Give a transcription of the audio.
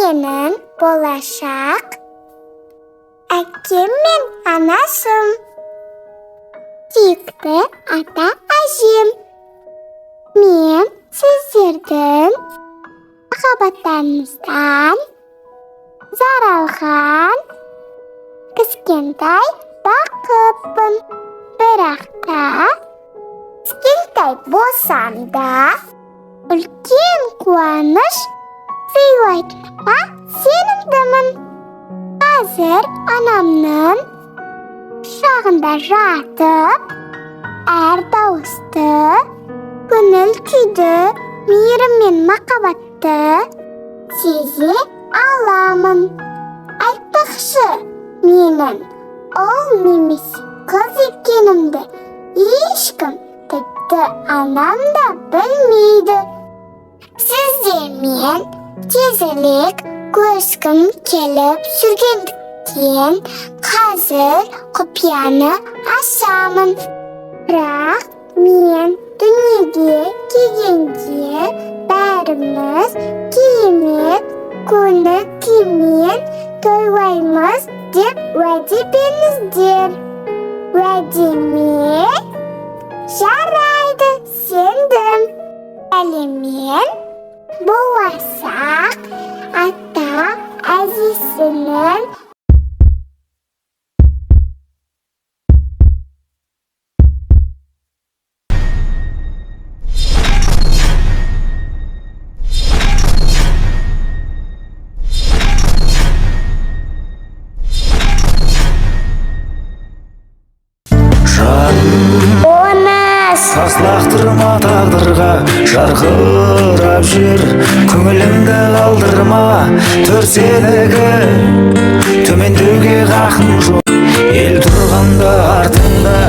Менің болашақ әкем мен анашым, сүйікті ата әжем. Мен сіздердің махаббаттарыңыздан жаралған кішкентай бақытпын. Бірақ та кішкентай болсам да, үлкен қуаныш сыйлайтыныма сенімдімін. Қазір анамның құшағында жатып, әр дауысты, көңіл күйді, мейірім мен махаббатты сезе аламын. Айтпақшы, менің ұл немесе қыз екенімді ешкім, тіпті анам да білмейді. Сіздермен тезірек көріскім келіп жүргендіктен, қазір құпияны ашамын. Бірақ мен дүниеге келгенде бәріміз керемет көңіл күймен тойлаймыз деп уәде беріңіздер. Уәде ме? Жарайды, сендім. Сәлеммен, болашақ ата әжесінің Жаным, Бонус. Тас лақтырма тағдырға, жарқырап жүр. Көңіліңді қалдырма, төр сенікі. Төмендеуге хақың жоқ, ел тұрғанда артыңда.